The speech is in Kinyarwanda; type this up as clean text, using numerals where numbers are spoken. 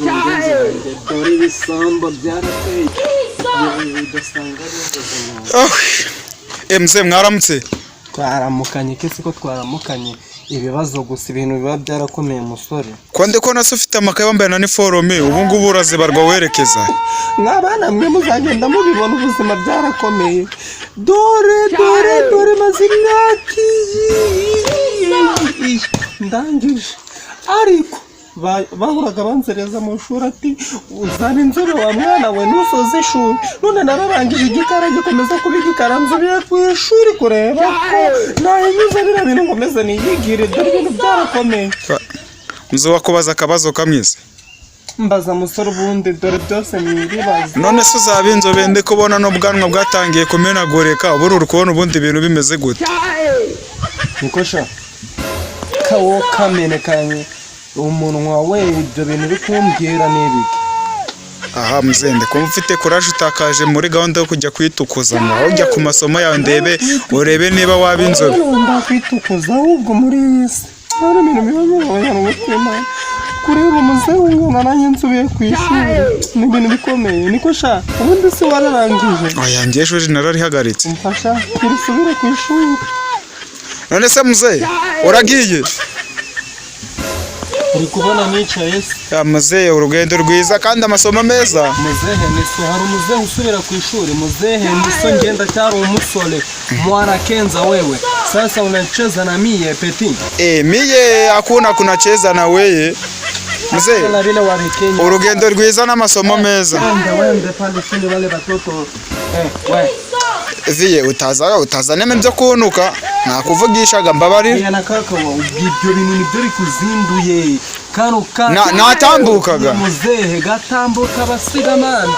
Zungenze yanjye, dore ibisambo byarateye, ugasanga ari Oh, mzee, mwaramutse? Twaramukanye kese ko twaramukanye ibibazo gusa, ibintu biba byarakomeye, musore. Ko ndi ko nase ufite amakaye, wambaye na niforume, ubu ngubu urazibarwa werekeza? Mwabana mwe, muzagenda mubibona, ubuzima byarakomeye. Dore, dore, dore maze imyaka iyi ndangije, ariko bahoraga banzereza mu ishuri ati: "Uzana inzobe wa mwana we nusoza ishuri." None nararangije, igikara gikomeza kuba igikara. Nsubiye ku ishuri kureba ko nahinyuza biriya bintu, nkomeze niyigire. Dore ibintu byarakomeye. Mzee, wakubaza akabazo kamwe se? Mbaza, musore. Ubundi dore byose ni ibibazo. None se uzaba inzobe, ndi kubona n'ubwanwa bwatangiye kumenagurika, ubu uri kubona ubundi ibintu bimeze gute? Niko sha, kawo kamenekanye umunwa we, ibyo bintu uri kumbwira ni ibiki? Aha mzee, ndi kumva ufite courage utakaje muri gahunda yo kujya kwitukuza. Ngo ujya ku masomo yawe, ndebe urebe niba waba inzobe. Ndakwitukuza ahubwo muri iyi si hari ibintu biba bibaye umutima. Kureba umuzehe ungana nanjye nsubiye ku ishuri ni ibintu bikomeye. Niko sha, ubundi se wararangije? Oya, njye ishuri nararihagaritse. Mfasha usubire ku ishuri. None se mzee, uragiye? Uri kubona nicaye se? Ya muzehe, urugendo rwiza kandi amasomo meza. Muzehe niso, hari umuzehe usubira ku ishuri? Muzehe niso, ngenda cyari umusore mwana kenza. Wewe sasa unacheza na mie, petit. Eh, miye hakuna kunacheza na weye mzee. Na vile wa Kenya. Urugendo rwiza n'amasomo meza. Wende, wende pale chini, wale watoto, eh, we. Viye, utaza utazanemo ibyo kuntuka, nakuvugishaga, mbabarira. Iya na kaka wa ibyo bintu nibyo bikuzinduye kano Natambukaga. Muzehe gatambuka basigamana.